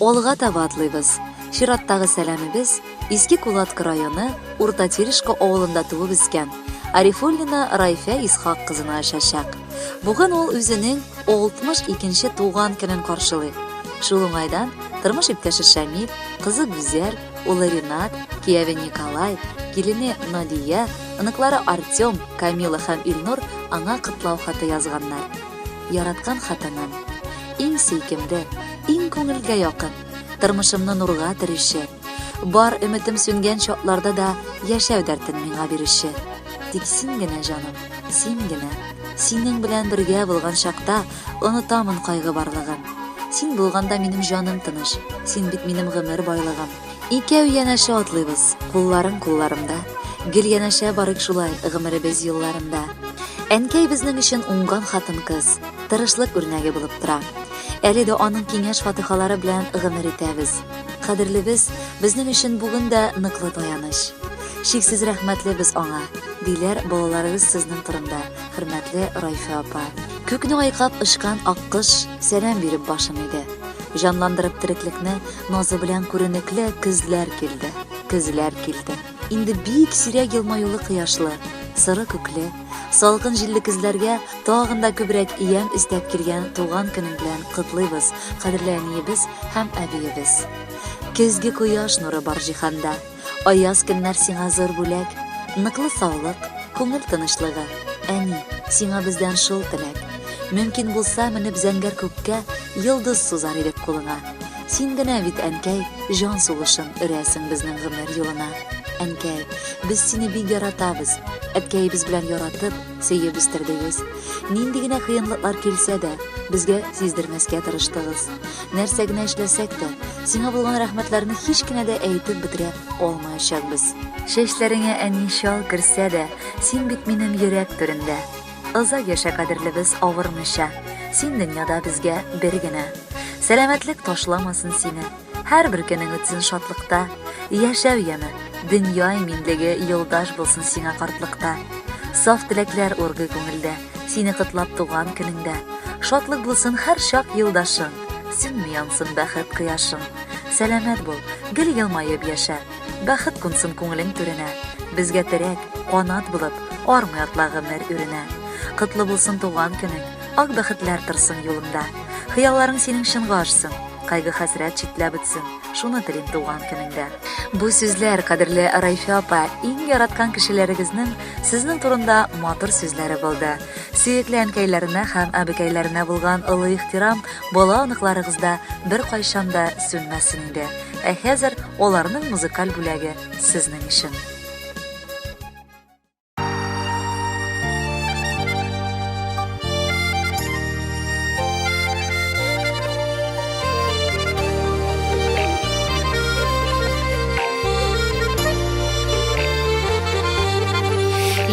Алга таба атлыйбыз. Чираттагы сәламебез Иске Кулатка районы Урта Терешка авылында туып үскән Арифуллина Райфә Исхак кызына очачак. Бүген ул үзенең 62 нче туган көнен каршылый. Шул уңайдан тормыш иптәше Шамил, кызы Гүзәл, улы Ринат, кияве Николай, килене Надия, оныклары Артем, Камила һәм Илнур аңа котлау хаты язганнар. Яраткан хатыным, иң сөйкемле, иң күңелгә якын, тормышымны нурга төрүче, бар өметем сүнгән чакларда да яшәү дәртен миңа бирүче. Тик син генә, җаным, син генә. Синең белән бергә булган чакта онытамын кайгы барлыгын. Син булганда минем җаным тыныч, син бит минем гомер байлыгым. Икәү янәшә атлыйбыз, кулларың кулларымда. Гел янәшә барыйк шулай гомеребез юлларында. Әнкәй безнең өчен уңган хатын-кыз, тырышлык үрнәге булып тора. Әле дә аның киңәш-фатихалары белән гомер итәбез. Кадерлебез, безнең өчен бүген дә ныклы таяныч. Чиксез рәхмәтле без аңа, диләр балаларыбыз сезнең турында, хөрмәтле Райфә апа. Күкне айкап очкан аккош сәлам биреп башын иде. Җанландырып тереклекне назы белән күренекле көзләр килде, көзләр килде. Инде бик сирәк елмаюлы кояшлы, соры күкле, салкын җилле көзләргә тагын да күбрәк ямь өстәп килгән туган көнең белән котлыйбыз, кадерле әниебез һәм әбиебез. Көзге кояш нуры бар җиһанда. Аяз көннәр сиңа зур бүләк. Ныклы саулык, күңел тынычлыгы. Әни, сиңа бездән шул теләк. Мөмкин булса, менеп зәңгәр күккә, йолдыз сузар идек кулыңа. Син генә бит, әнкәй, җан сулышын өрәсең безнең гомер юлына. Әнкәй, без сине бик яратабыз. Әткәебез белән яратып, сөеп үстердегез. Нинди генә кыенлыклар килсә дә, безгә сиздермәскә тырыштыгыз. Нәрсә генә эшләсәк тә, сиңа булган рәхмәтләрне һич кенә дә әйтеп бетерә алмаячакбыз. Чәчләреңә әни чал керсә дә, син бит минем йөрәк түрендә. Озак яшә, кадерлебез, авырмыйча. Син дөньяда безгә бер генә. Сәламәтлек ташламасын сине. Һәрбер көнең үтсен шатлыкта. Яшәү яме, дөнья иминлеге юлдаш булсын сиңа картлыкта. Саф теләкләр ургый күңелдә, сине котлап туган көнеңдә. Шатлык булсын һәрчак юлдашың, сүнми янсын бәхет кояшың. Сәламәт бул, гел елмаеп яшә. Бәхет кунсын күңелең түренә. Безгә терәк, канат булып, армый атла гомер үренә. Котлы булсын туган көнең, ак бәхетләр торсын юлыңда. Хыялларың синең чынга ашсын, кайгы-хәсрәт читләп үтсен, шуны телим туган көнеңдә. Бу сүзләр, кадерле Райфә апа, иң яраткан кешеләрегезнең сезнең турында матур сүзләре булды. Сөекле әнкәйләренә һәм әбекәйләренә булган олы ихтирам бала-оныкларыгызда беркайчан да сүнмәсен иде. Ә хәзер аларның музыкаль бүләге сезнең өчен.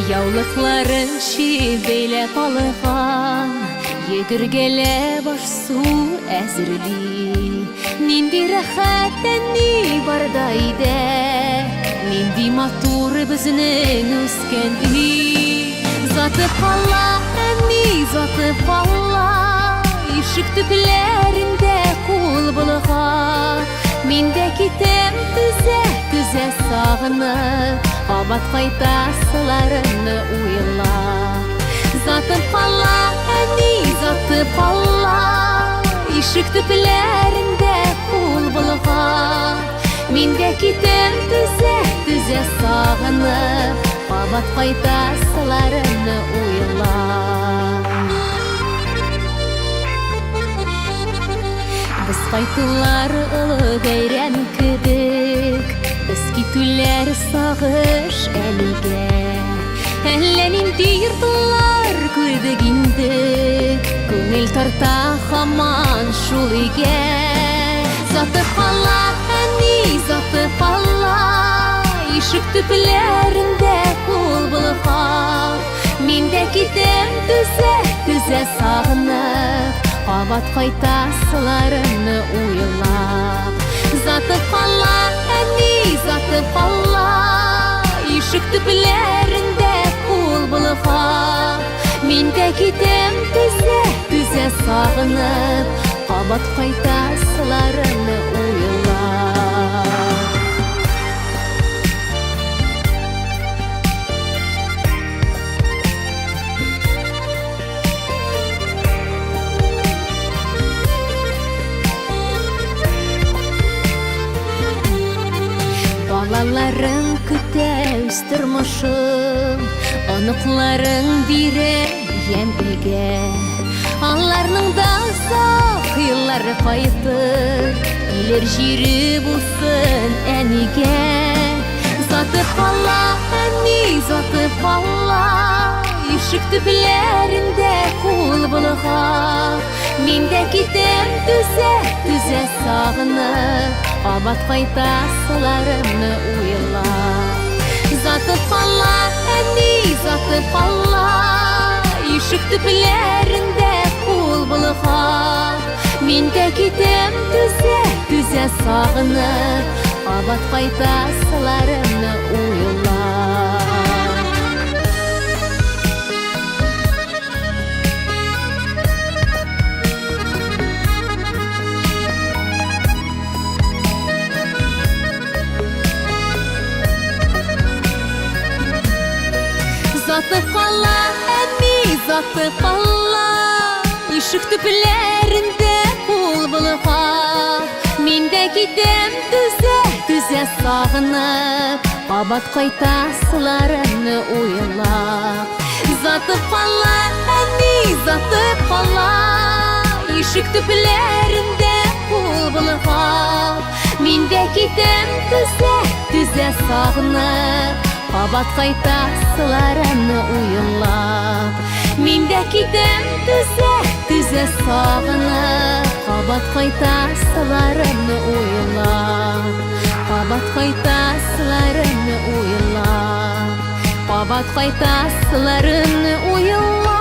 Яулыкларын чип бәйләп алган, Йөгергәләп аш-су әзерли. Нинди рәхәт әни барда өйдә, Нинди матур безнең үскән өй. Заты кала, әни, заты кала, Ишек төпләрендә кул болгап. Мин дә китәм түзә, түзә сагынып, Кабат кайтасыларымны уйлап. Заты кала, әни, заты кала, Ишек төпләрендә кул болгап. Мин дә китәм түзә, түзә сагынып, Кабат кайтасыларымны уйлап. Без кайтулар олы бәйрәм кебек, Без китүләр сагыш әлегә. Әллә нинди йортлар күрдек инде, Күңел тарта һаман шул өйгә. Сатып ала, әни, сатып ала, Ишек төпләрендә кул болгап. Мин дә китәм түзә, түзә сагынып, Кабат кайтасыларымны уйлап. Сатып ала, әни, сатып ала, Ишек төпләрендә кул болгап. Мин дә китәм түзә, түзә сагынып, Кабат кайтасыларымны уйлап. Балаларың көтә үз тормышың, Оныкларың бирә ямь өйгә. Аларның да озак еллары кайтыр, Килер җире булсын әнигә. Затып ала, әни, затып ала, Ишек төпләрендә кул болгап. Мин дә китәм түзә, түзә сагынып, Кабат кайтасыларымны уйлап. Затып ала, әни, затып ала, Ишек төпләрендә кул болгап. Мин дә китәм түзә, түзә сагынып, Кабат кайтасыларымны уйлап. Затып кала, әни, затып кала, Ишек төпләрендә кул болгап. Мин дә китәм түзә, түзә сагынып, Кабат кайтасыларымны уйлап. Затып кала, әни, затып кала, Ишек төпләрендә кул болгап. Мин дә китәм түзә, түзә сагынып, Кабат кайтасыларымны уйлап. Мин дә китәм түзә, түзә сагынып, Кабат кайтасыларымны уйлап. Кабат кайтасыларымны уйлап. Кабат кайтасыларымны уйлап.